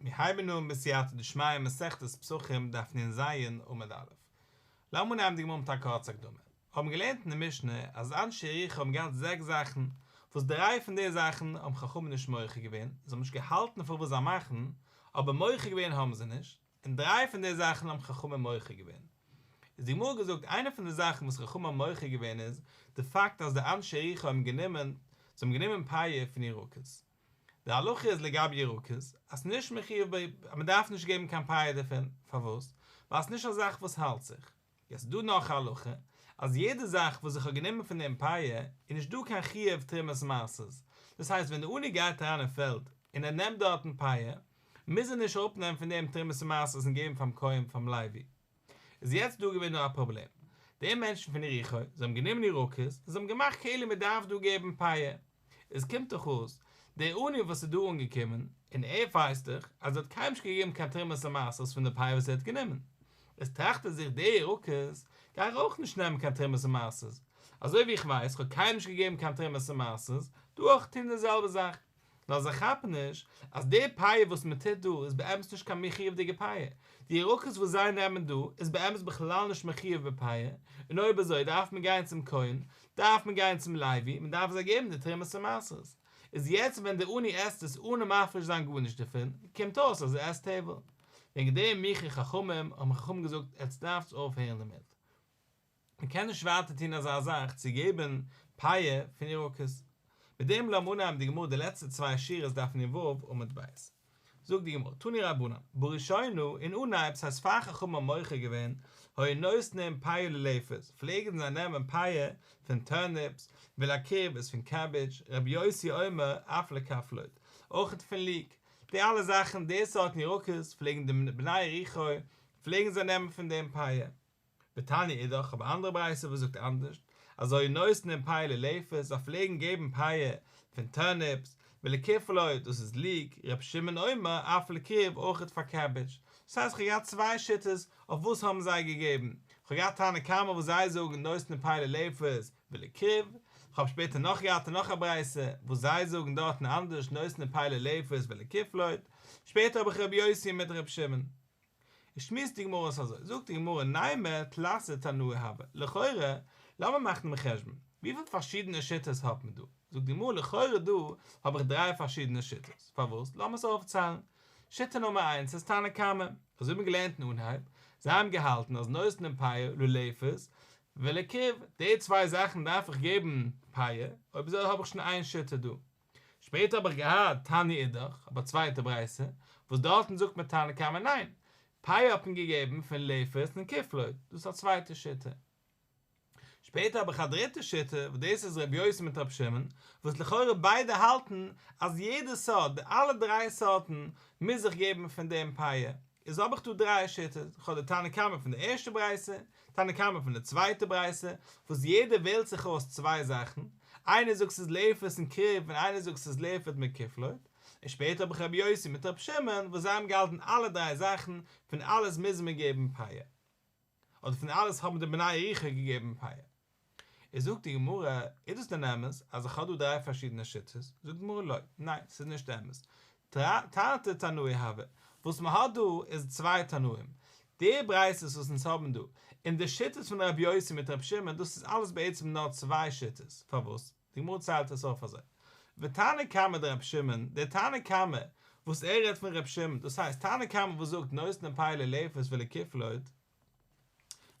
מיר הייבן אן בסייעתא דשמיא מסכת פסחים דף נ"ז עמוד א'. לאמיר נעמען די גמרא מיט א קורצע הקדמה. האבן געלערנט אין די משנה אז אנשי יריחו האבן געהאט זעקס זאכן, וואס דריי פון די זאכן האבן חכמים נישט מוחה געווען, זיי האבן נישט געהאלטן פון וואס זיי מאכן, אבער מוחה געווען האבן זיי נישט, און דריי פון די זאכן האבן חכמים מוחה געווען. איז די גמרא געזאגט איינע פון די זאכן וואס חכמים האבן מוחה געווען איז די פאקט אז די אנשי יריחו האבן גענומען זיי האבן גענומען פאה פון ירקות. די הלכה איז לגבי ירקות אז ס'נישט מחויב אז מ'דארף נישט געבן קיין פאה דערפון, פארוואס? ווייל ס'נישט א זאך וואס האלט זיך. יעצט איז דא נאך א הלכה אז יעדע זאך וואס איך האב גענומען פון דעם פאה איז נישט דא קיין חיוב תרומת מעשרות, דאס הייסט ווען די עני גייט אריין אין פעלד און ער נעמט דארטן פאה מוז ער נישט אראפנעמען פון דעם תרומת מעשרות און געבן פאר'ן כהן פאר'ן לוי. איז יעצט דא געווען נאר א פראבלעם, די מענטשן פון יריחו, זיי האבן גענומען ירקות און זיי האבן געמאכט כאילו מען דארף דא געבן פאה, עס קומט דאך אויס, דער עני וואס איז דא אנגעקומען, און ער ווייסט דאך אז ער האט קיינמאל נישט געגעבן קיין תרומות ומעשרות פון די פאה וואס ער האט גענומען, איז טראכט ער זיך די ירקות גיי איך אויך נישט נעמען קיין תרומות ומעשרות, אזוי ווי איך ווייס איך האב קיינמאל נישט געגעבן קיין תרומות ומעשרות, דא אויך טון די זעלבע זאך. נאר זיי כאפן נישט אז די פאה וואס מען טוט דא איז באמת נישט קיין מחיוב'דיגע פאה, די ירקות וואס זיי נעמען דא איז באמת בכלל נישט מחיוב בפאה, און אויב אזוי דארף מען גיין צום כהן, דארף מען גיין צום לוי, מען דארף זיי געבן די תרומות ומעשרות. איז יעצט ווען די עני עסט עס אנע מפריש זיין גארנישט דערפון, קומט אויס אז ער עסט טבל. וועגן דעם מיחו חכמים, האבן חכמים געזאגט עטס דארפטס אויפהערן דערמיט. מען קען נישט ווייטער טון אזא זאך צו געבן פאה פון ירקות. מיט דעם לאמיר אנהייבן די גמרא די לעצטע צוויי שורות דף נ"ו עמוד ב'. זאגט די גמרא, תנו רבנן, בראשונה, אין אנהייב, ס'הייסט פאר חכמים האבן מוחה געווען, היו נותנים פאה ללפת, פלעגן זיי נעמען פאה פון טורניפס, ולכרוב איז פון קעבידזש, רבי יוסי אומר אף לכפלוד, אויכעט פון ליק, די אלע זאכן, די סארטן ירקות, פלעגן די בני יריחו, פלעגן זיי נעמען פון דעם פאה. ותניא אידך, כ'האב א אנדערע ברייתא וואס זאגט אנדערשט, אז היו נותנים פאה ללפת, זיי פלעגן געבן פאה פון טורניפס, ולכפלוד, דאס איז ליק, ר' שמעון אומר, אף לכרוב, אויכעט פאר קעבעדזש. דאס הייסט כ'האב געהאט צוויי שיטות אויף וואס האבן זיי געגעבן, כ'האב געהאט תנא קמא וואס זיי זאגן נותנים פאה ללפת ולכרוב, כ'האב שפעטער נאך געהאט נאך א ברייתא וואס זיי זאגן דארטן אנדערש נותנים פאה ללפת ולכפלוד, שפעטער האב איך ר' יוסי מיט ר' שמעון. איז שמועסט די גמרא אויס אזוי, זאגט די גמרא נימא תלתא תנאי הוו, לכאורה, לאמיר מאכן דעם חשבון, וויפיל פארשידענע שיטות האט מען דא? זאגט די גמרא לכאורה דא האב איך דריי פארשידענע שיטות, פארוואס? לאמיר עס אויפציילן, שיטה נומער איינס איז תנא קמא, אזוי האט מען געלערנט אין אנהייב, זיי האבן געהאלטן אז נותנים פאה ללפת ולכרוב, די צוויי זאכן דארף איך געבן פאה, אויב אזוי האב איך שוין איין שיטה דא. שפעטער האב איך געהאט תניא אידך, אבער א צווייטע ברייתא, וואס דארטן זאגט מיר תנא קמא ניין, פאה האט מען געגעבן פון לפת און כפלוד, דאס איז א צווייטע שיטה. שפעטער האב איך א דריטע שיטה, וואס דאס איז ר' יוסי מיט ר' שמעון, וואס לכאורה ביידע האלטן אז יעדע סארט, די אלע דריי סארטן, מוז איך געבן פון דעם פאה. איז האב איך דא דריי שיטות, איך האב די תנא קמא פון די ערשטע ברייתא, תנא קמא פון די צווייטע ברייתא, וואס יעדער וועלט זיך אויס צוויי זאכן, איינער זאגט ס'איז לפת און כרוב און איינער זאגט ס'איז לפת מיט כפלוד, און שפעטער האב איך רבי יוסי מיט רבי שמעון וואס זיי האבן געהאלטן אלע דריי זאכן, פון אלעס מוז מען געבן פאה. אדער פון אלעס האבן די בני יריחו געגעבן פאה. איז זאגט די גמרא, איז דאס דען אמת אז איך האב דא דריי פארשידענע שיטות? זאגט די גמרא לא, ניין, ס'איז נישט אמת. תרתי תנאי הוו, וואס מען האט דא איז צוויי תנאים. די ברייתות וואס אונז האבן דא, און די שיטות פון רבי יוסי מיט רבי שמעון, דאס איז אלעס בעצם נאר צוויי שיטות. פארוואס? די גמרא ציילט עס אויף אזוי, ותנא קמא דרבי שמעון, דער תנא קמא וואס ער רעדט פון רבי שמעון, דאס הייסט תנא קמא וואס זאגט נותנין פאה ללפת ולכפלוד,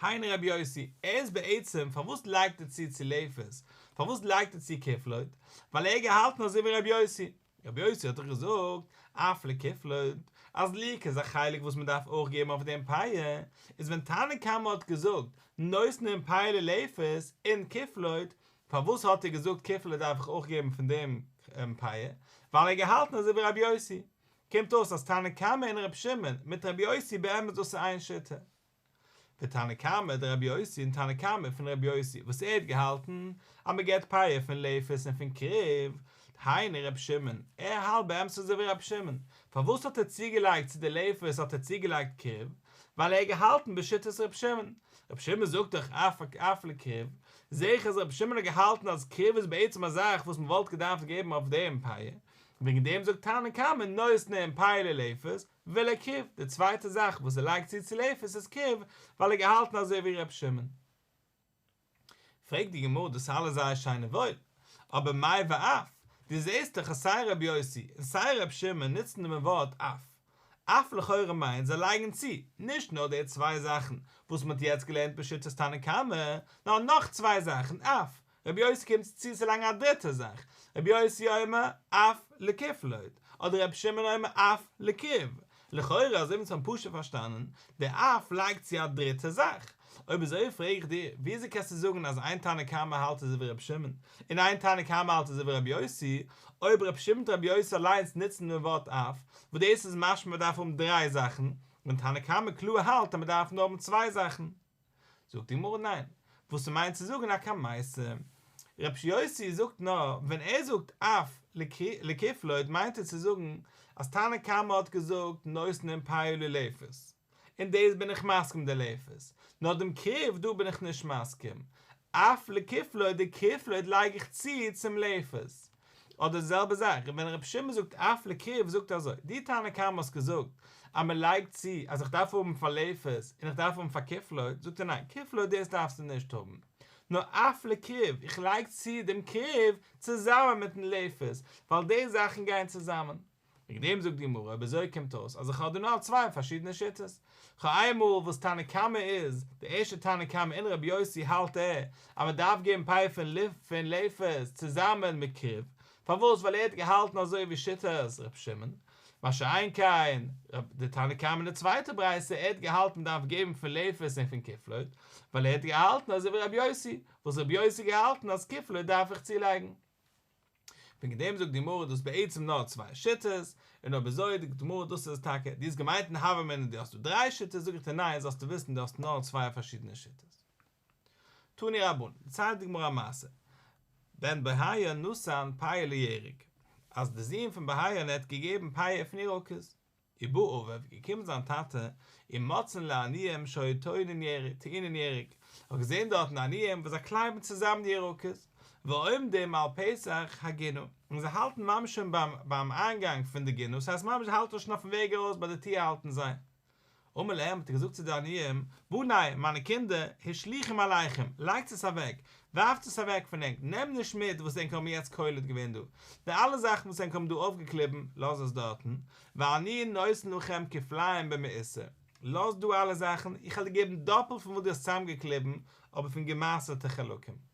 היינו רבי יוסי, ער איז בעצם, פארוואס לייגט ער צו צו לפת, פארוואס לייגט ער צו כפלוד, ווייל ער האט געהאלטן אזוי ווי רבי יוסי, רבי יוסי האט דאך געזאגט, אף לכפלוד, אז ליק איז א חלק וואס מען דארף אויך געבן אויף דעם פאה, איז ווען תנא קמא האט געזאגט, נותנין פאה ללפת און כפלוד, פארוואס האט ער געזאגט כפלוד דארף איך אויך געבן פון דעם פאה, ווייל ער האט געהאלטן אזוי ווי רבי יוסי, קומט אויס אז תנא קמא און רבי שמעון מיט רבי יוסי באמת דאס איז איין שיטה. ותנא קמא דרבי יוסי און תנא קמא פון רבי יוסי וואס ער האט געהאלטן אז מען געבט פאה פון לפת און פון כרוב, היינו רבי שמעון, ער האלט באמת אזוי ווי רבי שמעון, פארוואס האט ער צוגעלייגט צו די לפת האט ער צוגעלייגט כרוב, ווייל ער האט געהאלטן בשיטת רבי שמעון, רבי שמעון זאגט דאך אף אף לכרוב, זעה איך אז רבי שמעון האט געהאלטן אז כרוב איז בעצם א זאך וואס מען וואלט געדארפט געבן אויף דעם פאה. וועגן דעם זאגט תנא קמא נותנין פאה ללפת ולכרוב, די צווייטע זאך וואס ער לייגט צו צו לפת איז כרוב, ווייל ער האט געהאלטן אזוי ווי ר' שמעון. פרעגט די גמרא דאס איז אלעס זייער שיין און וואויל, אבער מאי ואף, דו זעסט דאך אז סיי ר' יוסי און סיי ר' שמעון נוצן דעם ווארט אף, אף לכאורה מיינט זיי לייגן צו, נישט נאר די צוויי זאכן וואס מען האט יעצט געלערנט בשיטת תנא קמא, נאר נאך צוויי זאכן אף, רבי יוסי קומט צו צו לייגן א דריטע זאך, רבי יוסי אומר אף לכפלוד, אדער רבי שמעון אומר אף לכרוב, לכאורה אזוי ווי אונז האבן פשוט פארשטאנען, די אף לייגט צו א דריטע זאך, אויב אזוי פרעג איך דיר, וויאזוי קענסטו זאגן אז איין תנא קמא האלט אזוי ווי רבי שמעון, און איין תנא קמא האלט אזוי ווי רבי יוסי, אויב רבי שמעון און רבי יוסי אליינס נוצן דעם ווארט אף, וואס דאס איז משמע מ'דארף האבן דריי זאכן, ווען תנא קמא קלאר האלט אז מ'דארף נאר האבן צוויי זאכן. זאגט די גמרא ניין, וואס ס'מיינט צו זאגן אקמייתא. ר' יוסי זאגט נאר ווען ער זאגט אף לכפלוד מיינט ער צו זאגן אז תנא קמא האט געזאגט נותנין פאה ללפת, און דאס בין איך מסכים די לפת, נאר דעם כרוב דא בין איך נישט מסכים, אף לכפלוד די כפלוד לייג איך צו צום לפת. אדער די זעלבע זאך ווען רבי שמעון זאגט אף לכרוב זאגט ער אזוי, דו תנא קמא האסט געזאגט אז מען לייגט צו אז איך דארף האבן פאר לפת און איך דארף האבן פאר כפלוד, זאגט ער ניין כפלוד דאס דארפסטו נישט האבן, נאר אף לכרוב איך לייג צו דעם כרוב צוזאמען מיטן לפת ווייל די זאכן גייען צוזאמען. וועגן דעם זאגט די גמרא אויב אזוי קומט אויס אז איך האב דא נאר צוויי פארשידענע שיטות, כ'האב איינמאל וואס תנא קמא איז, די ערשטע תנא קמא אין רבי יוסי האלט ער אז מען דארף געבן פאה פון פון לפת צוזאמען מיט כרוב, פארוואס ווייל ער האט געהאלטן אזוי ווי שיטת ר' שמעון, מה שאין כן די תנא קמא אין די צווייטע ברייתא ער האט געהאלטן מען דארף געבן פון לפת און פון כפלוד, ווייל ער האט געהאלטן אזוי ווי רבי יוסי, וואס רבי יוסי האט געהאלטן אז כפלוד דארף איך צולייגן. וועגן דעם זאגט די גמרא דאס בעצם נאר צוויי שיטות, און אויב אזוי זאגט די גמרא דאס איז טאקע, דו האסט געמיינט אין הוה אמינא דו האסט דא דריי שיטות, זאג איך דיר ניין זאלסטו וויסן דו האסט נאר צוויי פארשידענע שיטות. תנו רבנן, דערציילט די גמרא א מעשה, בן בוהיין נתן פאה לירק, אז די זון פון בוהיין האט געגעבן פאה פון ירקות, ובא אביו, געקומען זיין טאטע, ומצאן לעניים שהיו טוענין ירק, טעונין ירק, האט געזען דארטן עניים וואס זיי קלייבן צוזאם די ירקות, ועומדים על פתח הגינה, און זיי האלטן ממש שוין ביים ביים איינגאנג פון די גינה, ס'הייסט ממש זיי האלטן שוין אויפן וועג ארויס ביי די טיר האלטן זיי. אמר להם האט ער געזאגט צו די עניים, בני, מיינע קינדער, השליכום מעליכם, לייגטס עס אוועק, ווארפטס עס אוועק פון ענק, נעם נישט מיט וואס ענק האבן יעצט קולט געווען דא, די אלע זאכן וואס ענק האבן דא אויפגעקליבן, לאז עס דארטן, ואני נותן לכם כפליים במעושר, לאז דא אלע זאכן, איך וועל דיר געבן דאפלט פון וואס דו האסט צוזאמגעקליבן, אבער פון געמעשר'טע חלקים.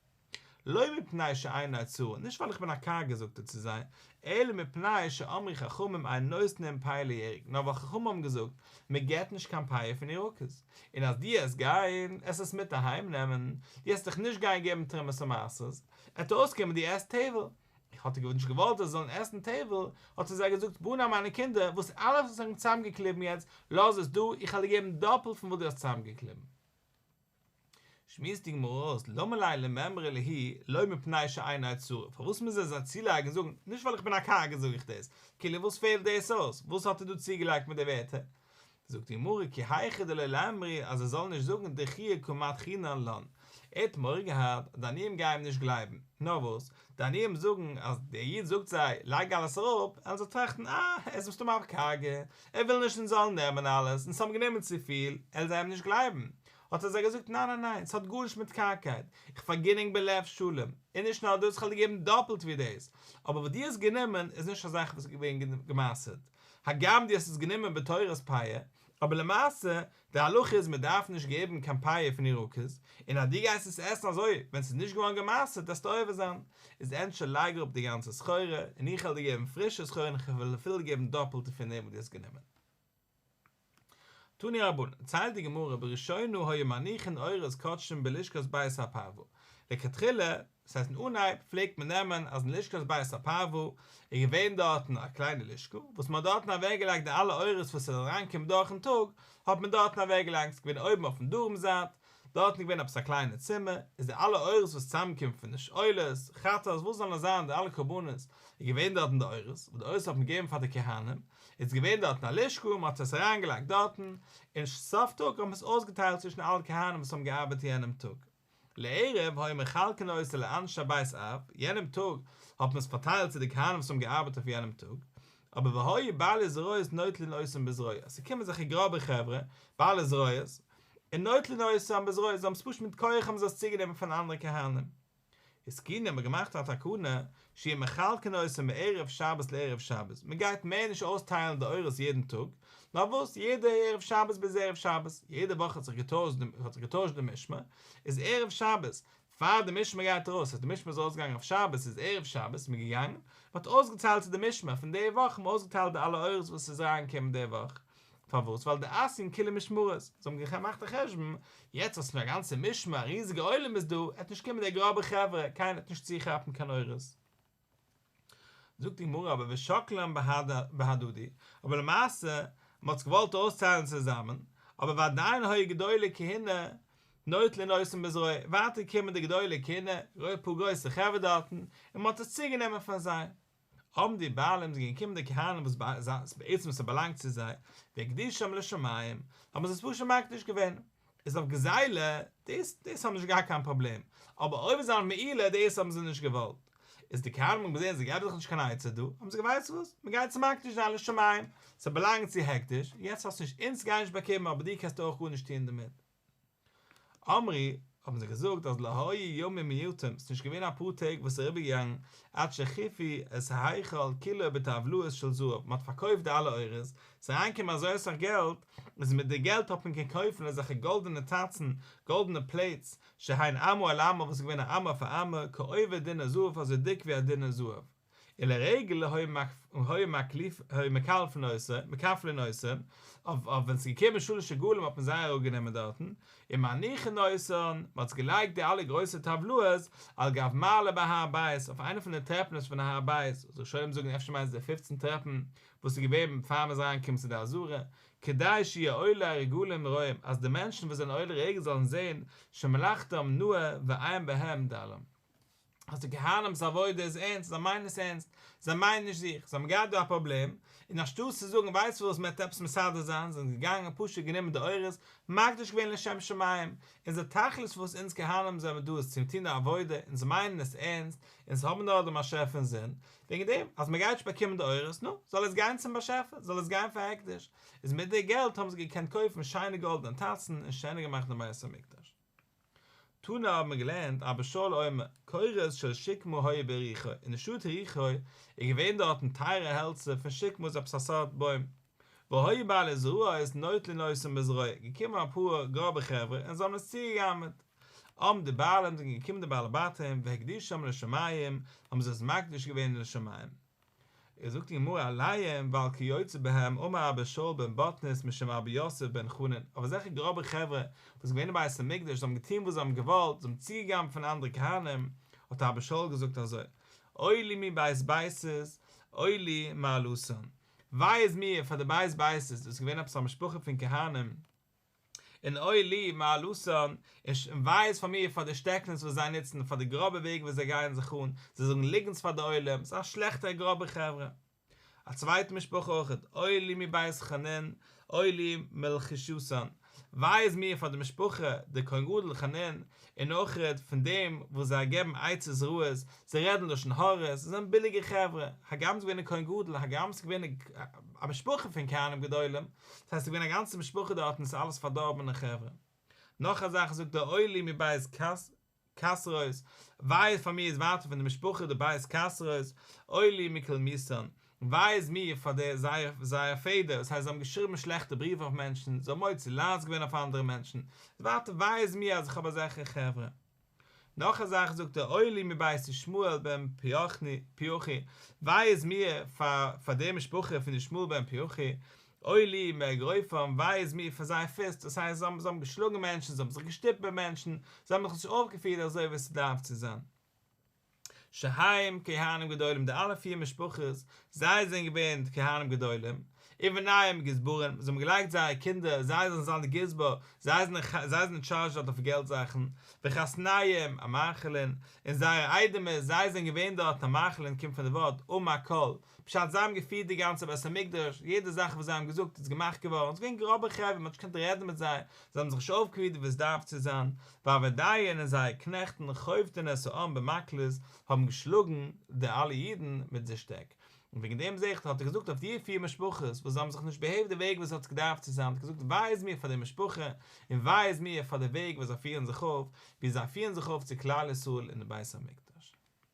לא מפני שעיני צרה, נישט ווייל איך בין א קארגער זאגט ער צו זיי, אלא מפני שאמרו חכמים אין נותנין פאה לירק, נאר ווייל חכמים האבן געזאגט, מען געבט נישט קיין פאה פון ירקות, און אז דו עסט גיין, עסט עס מיט אהיים נעמען, דו עסט דאך נישט גיין געבן תרומות ומעשרות, עט אויסקומען דו עסט טבל, האט ער נישט געוואלט זיי זאלן עסן טבל, האט ער זיי געזאגט, בני מיינע קינדער, וואס אלעס וואס ענק צוזאמגעקליבן יעצט, לאז עס דא, איך וועל דיר געבן דאפלט פון וואס דו האסט צוזאמגעקליבן. שמועסט די גמרא אויס, למה ליה למימרא להו לא מפני שעיני צרה, פארוואס מוז ער זיי צולייגן און זאגן, נישט ווייל איך בין א קארגער זאג איך דאס, כאילו וואס פעלט דאס אויס, וואס האט ער דא צוגעלייגט מיט די ווערטער? זאגט די גמרא, כי היכי דלא לימרו אז ער זאל נישט זאגן דחויי קא מדחינן לן, ער האט מורא געהאט אז די עניים גייען אים נישט גלייבן, נאר וואס, די עניים זאגן אז דער איד זאגט זיי לייג אלעס אראפ, וועלן זיי טראכטן אה, ער איז מסתמא א קארגער, ער וויל נישט אונז זאלן נעמען אלעס, אונז האבן גענומען צופיל, וועלן זיי אים נישט גלייבן. האט ער זיי געזאגט ניין ניין ניין, ס'האט גארנישט מיט קארגקייט, איך פארגין ענק בלב שלם, און נישט נאר דאס, איך וועל דיר געבן דאפלט ווי דאס, אבער וואס דו האסט גענומען איז נישט א זאך וואס איז געווען געמעשר'ט, הגם דו האסט עס גענומען בתורת פאה, אבער למעשה, די הלכה איז מען דארף נישט געבן קיין פאה פון ירקות, און אז דו גייסט עס עסן אזוי ווען ס'איז נישט געווארן געמעשר'ט וועסטו עובר זיין, איז ענדערש לייג אראפ די גאנצע סחורה, און איך וועל דיר געבן פרישע סחורה און איך וועל אפילו געבן דאפלט פון דעם וואס דו האסט גענומען. תנו רבנן, דערציילט די גמרא בראשונה היו מניחין עורות קדשים בלשכת בית הפרווה, לכתחילה, דאס הייסט אין אנהייב פלעגט מען נעמען אז אין לשכת בית הפרווה איז געווען דארטן א קליינע לשכה וואס מען האט דארטן אוועקגעלייגט די אלע עורות וואס איז אריינגעקומען דורכן טאג האט מען דארטן אוועקגעלייגט, ס'איז געווען אויבן אויפן דרום זייט, דארטן איז געווען עפעס א קליינע צימער, איז די אלע עורות וואס צוזאמגעקומען פון די עולות, חטאת, וואס זאל נאר זיין די אלע קרבנות, איז געווען דארטן די עורות, וואס די עורות האט מען געגעבן פאר די כהנים, איז געווען דארטן א לשכה, מען האט עס אריינגעלייגט דארטן, און סוף טאג האט מען עס אויסגעטיילט צווישן אלע כהנים וואס האבן געארבעט יענעם טאג. לערב היו מחלקין אותה לאנשי בית אב, יענעם טאג האט האט מען עס פארטיילט צו די כהנים וואס האבן געארבעט אויף יענעם טאג, אבער והיו בעלי זרועות נוטלין אותן בזרוע, עס איז געקומען אזעלכע גראבע חברה, בעלי זרועות, און נוטלין אותן בזרוע, זיי האבן עס פשוט מיט כח האבן זיי עס צוגענומען פון אנדערע כהנים. התקינו האט מען געמאכט א תקנה, שיהו מחלקין אותן מערב שבת לערב שבת, מען גייט מער נישט אויסטיילן די עורות יעדן טאג, נאר וואס יעדע ערב שבת ביז ערב שבת, יעדע וואך האט זיך געטוישט האט זיך געטוישט די משמר, איז ערב שבת, פאר די משמר גייט ארויס, אז די משמר איז ארויסגעגאנגען אויף שבת איז ערב שבת איז מען געגאנגען, מען האט אויסגעציילט צו די משמר פון די וואך האט מען אויסגעטיילט די אלע עורות וואס איז אריינגעקומען די וואך, פארוואס? ווייל דאתיין כולהו משמרות, זיי האבן געמאכט א חשבון, יעצט האסטו א גאנצע משמר, א ריזיגע עולם איז דא, עט נישט קומען די גראבע חברה, קיינער עט נישט צוכאפן קיין עורות. זאגט די גמרא אבער ושקלן בהדדי, אבער למעשה, מען האט עס געוואלט אויסציילן צוזאמען, אבער ועדיין היו גדולי כהונה נוטלין אותן בזרוע, ווייטער קומען די גדולי כהונה, אפאר גרויסע חברה דארטן, און מען האט עס צוגענומען פון זיי. עמדו בעלים זענען געקומען די כהנים וואס בעצם ס'באלאנגט צו זיי, והקדישם לשמים, האבן זיי עס פשוט מקדיש געווען, איז אויף גזילה, דאס דאס האבן נישט געהאט קיין פראבלעם, אבער עובר זיין אויף מעילה דאס האבן זיי נישט געוואלט, איז די כהנים האבן געזען זיי געבן זיך נישט קיין עצה דא, האבן זיי געווייסט וואס, מען גייט עס מקדיש זיין לשמים, ס'באלאנגט צו הקדש, יעצט האסט נישט אונז גייען נישט באקומען אבער דו קענסט אויך גארנישט טון דערמיט. אמרו, האבן זיי געזאגט אז לא היו ימים מועטים, ס'איז נישט געווען אפאר טעג וואס איז אריבערגעגאנגען עד שחיפו את ההיכל כולו בטבלאות של זהב, מ'האט פארקויפט די אלע עורות, ס'איז אריינגעקומען אזוי אסאך געלט, איז מיט די געלט האט מען געקענט קויפן אזעלכע גאלדענע טאצן, גאלדענע פלעיטס, שהן אמה על אמה וואס איז געווען א אמה אויף א אמה, כעובי דינר זהב אזוי דיק ווי א דינר זהב. ולרגל היו מקלפין אותו, מקפלין אותן, אויף ווען ס'איז געקומען שלש רגלים האט מען זיי אראפגענומען דארטן, ומניחין אותן, מ'האט עס געלייגט די אלע גרויסע טבלאות על גב מעלה בהר הבית, אויף איינע פון די טרעפנעס פון הר הבית, וואס ראשונים זאגן אפשר מיינט עס די פופצן טרעפן וואס איז געווען פאר מ'איז אריינגעקומען צו די עזרה, כדי שיהו עולי הרגלים רואים, אז די מענטשן וואס זענען עולי רגל זאלן זען שמלאכתם נאה ואין בהם דלים. אז די כהנים'ס עבודה איז ערנסט, זיי מיינען עס ערנסט, זיי מיינען נישט זיך, זיי האבן געהאט דא א פראבלעם, און אנשטאט צו זאגן ווייסט וואס מען וועט עפעס מסדר זיין, זענען זיי געגאנגען פשוט גענומען די עורות, מקדיש געווען לשם שמים, אונזער תכלית וואס אונז כהנים זענען דא איז צו טון די עבודה, אונז מיינען עס ערנסט, אונז האבן נאר דעם באשעפער אין זין, וועגן דעם אז מען גייט נישט באקומען די עורות, נו, זאל עס גיין צום באשעפער, זאל עס גיין פאר הקדש, איז מיט די געלט האבן זיי געקענט קויפן שיינע גאלדענע טאצן און שענער געמאכט דעם בית המקדש. תנא האבן מיר געלערנט אבא שאול אומר, קורות של שקמה היו ביריחו, אין די שטאט יריחו איז געווען דארטן טייערע העלצער פון שקמה איז עפעס א סארט בוים, והיו בעלי זרועות נוטלין אותן בזרוע, געקומען אפאר גראבע חברה און זיי האבן עס צוגעגנב'עט. עמדו בעלים זענען געקומען די בעלי בתים והקדישם לשמים, האבן זיי עס מקדיש געווען לשמים. איז זאגט די גמרא עליהם ועל כיוצא בהם אמר אבא שאול בן בטנית משום אבא יוסף בן חנין, אויף אזעלכע גראבע חברה וואס איז געווען אין בית המקדש זיי האבן געטון וואס זיי האבן געוואלט, זיי האבן צוגעגנב'ט פון אנדערע כהנים, האט אבא שאול געזאגט אזוי, אוי לי מבית ביתוס, אוי לי מעלתן, וויי איז מיר פאר די בית ביתוס, דאס איז געווען עפעס א משפחה פון כהנים, און אוי לי מעלתן, און וויי איז פאר מיר פאר די שטעקנס וואס זיי נוצן, פאר די גראבע וועג וואס זיי גייען זיך אן, זיי זאגן ליגנטס פאר די עולם, ס'איז א שלעכטע גראבע חברה. א צווייטע משפחה אויכעט, אוי לי מבית חנין, אוי לי מלחישתן, וויי איז מיר פאר די משפחה, די כהן גדול חנין, און אויכעט פון דעם וואס זיי געבן עצות רעות, זיי רעדן לשון הרע, זיי זענען ביליגע חברה, הגם ס'איז געווען א כהן גדול, הגם ס'איז געווען א משפחה פון כהנים גדולים, דאס הייסט ס'איז געווען א גאנצע משפחה דארט און ס'איז אלעס פארדארבענע חברה. נאך א זאך זאגט ער אוי לי מבית קסרות, וויי איז פאר מיר איז ווייטער פון די משפחה די בית קסרות, אוי לי מקולמוסן, וויי איז מיר פאר די זייער זייער פעדער, דאס הייסט זיי האבן געשריבן שלעכטע בריוו אויף מענטשן, זיי האבן מוציא לעז געווען אויף אנדערע מענטשן, איז ווייטער וויי איז מיר אז איך האב אזעלכע חברה. נאך א זאך זאגט ער אוי לי מבית ישמעאל בן פיחי, וויי איז מיר פאר פאר די משפחה פון ישמעאל בן פיחי, אוי לי מאגרופם, וויי איז מיר פאר זייער פיסט, דאס הייסט זיי האבן זיי האבן געשלאגן מענטשן, זיי האבן זיך געשטופט מיט מענטשן, זיי האבן זיך נישט אויפגעפירט אזוי ווי עס דארף צו זיין. שהם כהנים גדולים די אלע פיר משפחות, זיי זענען געווען כהנים גדולים, ובניהם גזברים, זיי האבן געלייגט זייערע קינדער, זיי זאלן זיין די גזבר, זיי זענען זיי זענען אין טשארדזש דארט אויף געלט זאכן, וחתניהם אמרכלין, און זייערע איידעמער, זיי זענען געווען דארט אמרכלין קומט פון די ווארט אמר כל, פשט זיי האבן געפירט די גאנצע בית המקדש, יעדע זאך וואס זיי האבן געזאגט איז געמאכט געווארן, ס'איז געווען גראבע חברה, מ'האט נישט געקענט רעדן מיט זיי, זיי האבן זיך נישט אויפגעפירט ווי עס דארף צו זיין, ועבדיהון און זייערע קנעכטן חובטין את העם במקלות האבן געשלאגן די אלע אידן מיט די שטעק. און וועגן דעם זעה איך האט ער געזאגט אויף די פיר משפחות וואס זיי האבן זיך נישט בעהעווד די וועג וואס האט געדארפט צו זיין האט ער געזאגט וויי איז מיר פאר די משפחה און וויי איז מיר פאר די וועג וואס זיי פירן זיך אויף ווי זיי פירן זיך אויף צו כלל ישראל אין די בית המקדש.